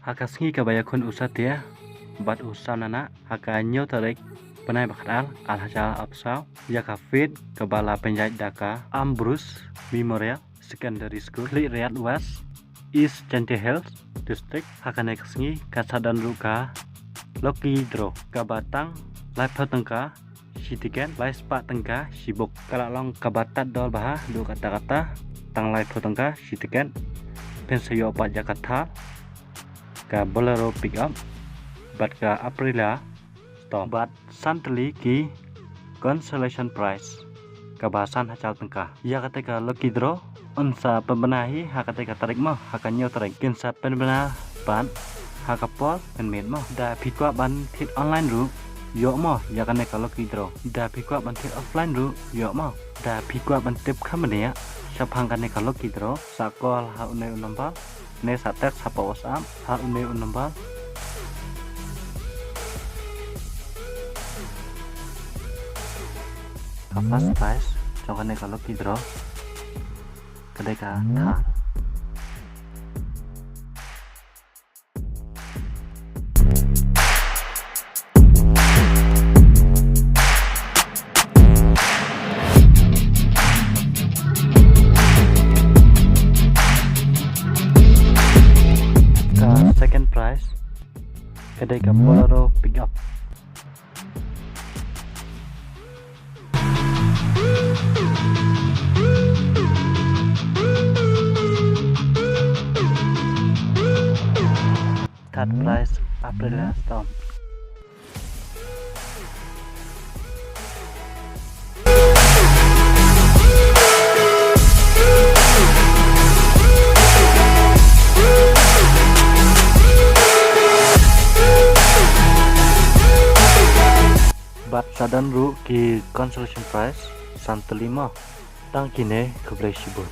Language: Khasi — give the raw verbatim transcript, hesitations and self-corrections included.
Ha ka sngi kaba ïakhun u Satya bad u Sanana ha ka hynñiew tarik bnai ba khatar ar hajar arphew saw, ïa ka Fit kaba la pynïaid da ka Ambrose Memorial Secondary School, Khliehriat West, East Jaintia Hills District. Ha kane ka sngi ka sdang ruh ka lucky draw kaba tang laiphew tyngka shi tiket, laispah tyngka shi bok. Ka la long kaba tad dor bha haduh katta katta, tang laiphew tyngka shi tiket. Phin sa ïoh pat ïa ka Thar, ka Bolero pickup bad ka Aprilia Storm bad san tylli ki consolation prize kaba san hajar tyngka. Ïa kata ka lucky draw yn sa pynbna hi ha kata ka tarik mo, ha ka hynñiew tarik. Kin sa pynbna pat ha ka por mynmiet mo. Da phi kwah ban thied online ruh ïoh mo ïa kane ka lucky draw. Da phi kwah ban thied offline ruh ïoh mo. Da phi kwah ban tip kham bniah shaphang kane ka lucky draw, sa call ha une u number ne sa text ha ka WhatsApp ha une u number. Ka first prize jong kane ka lucky draw ka dei ka Thar. Ka second prize ka dei ka Bolero pickup. Third prize Aprilia Storm. Bad sa don ruh ki consolation prize san tylli mo. Tang kine, khublei shibun.